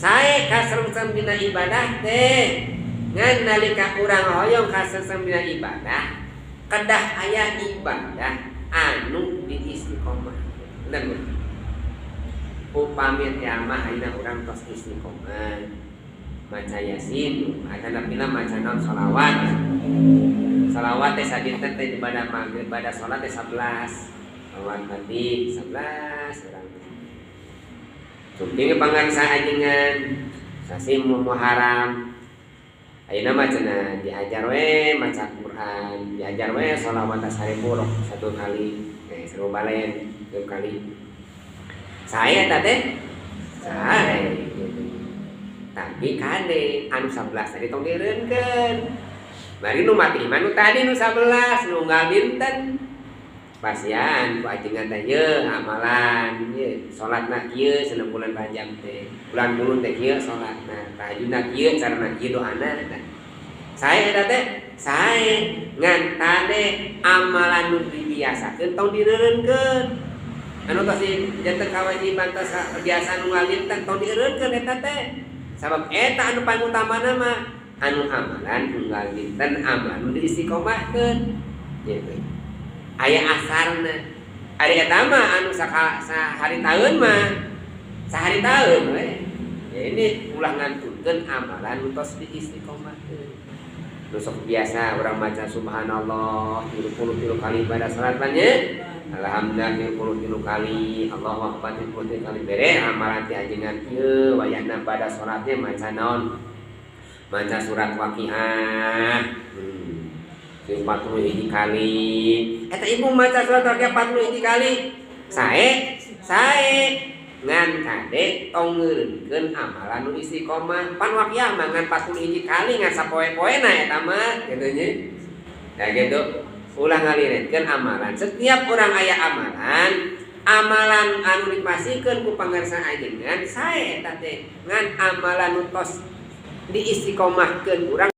Sae kasengsem dina ibadah teh, ngan nalika urang hoyong kasengsem dina ibadah, kedah aya ibadah anu diistiqomah. Bener bu? Upami teh mah ayeuna urang tos istiqomah maca Yasin, acan maca naon, sholawat. Sholawat teh sadinten teh ibadah maghrib, ibadah sholat teh 11 sholawat mati 11 urang. Sumping pangarsa ajengan sasi Muharram ayeuna mah cenah diajar we maca Quran, diajar we sholawat 1000 satu kali, 1000 balen satu kali. Saya teh sae gitu. Tapi kade anu 11 tadi tong dieureunkeun. Bari nu mati mah nu tadi nu 11 nu unggal dinten. Pasian ku ajengan teh, ye amalan ye salatna kieu cenah, bulan Rajab teh, bulan Mulud teh kieu salatna, tahajudna kieu, carana kieu, doana. Nah, sae eta teh sae, ngan tade amalan nu dibiasakeun tong direureunkeun. Anu tos janten kawajiban, tos biasa nu unggal dinten, tong dieureunkeun eta teh, sabab eta anu paling utamana mah anu amalan unggal dinten, amalan nu diistiqomahkeun gitu aya asarna. Ari eta mah anu sahari taun mah sahari taun we. Ya, ini ulah ngantunkeun amalan nu tos diistiqomahkeun. Nu sok biasa urang maca subhanallah 33 kali pada salat nya, alhamdulillah 33 kali, Allahu akbar 33 kali, bere amalan ti ajengan ieu wayahna pada salatnya maca naon, maca surat Waqiah 41 kali. Eta ibu maca surat Waqiah 41 kali sae, sae, ngan kade tong ngeureunkeun amalan nu istiqomah. Pan Waqiah mah ngan 41 kali, ngan sapoe-poena eta mah kitu nya. Nah, gitu, ulah ngalirenkeun amalan. Setiap orang aya amalan, amalan anu dipasihkeun ku pangarsa ajengan sae eta teh, ngan amalan nu tos diistiqomahkeun urang.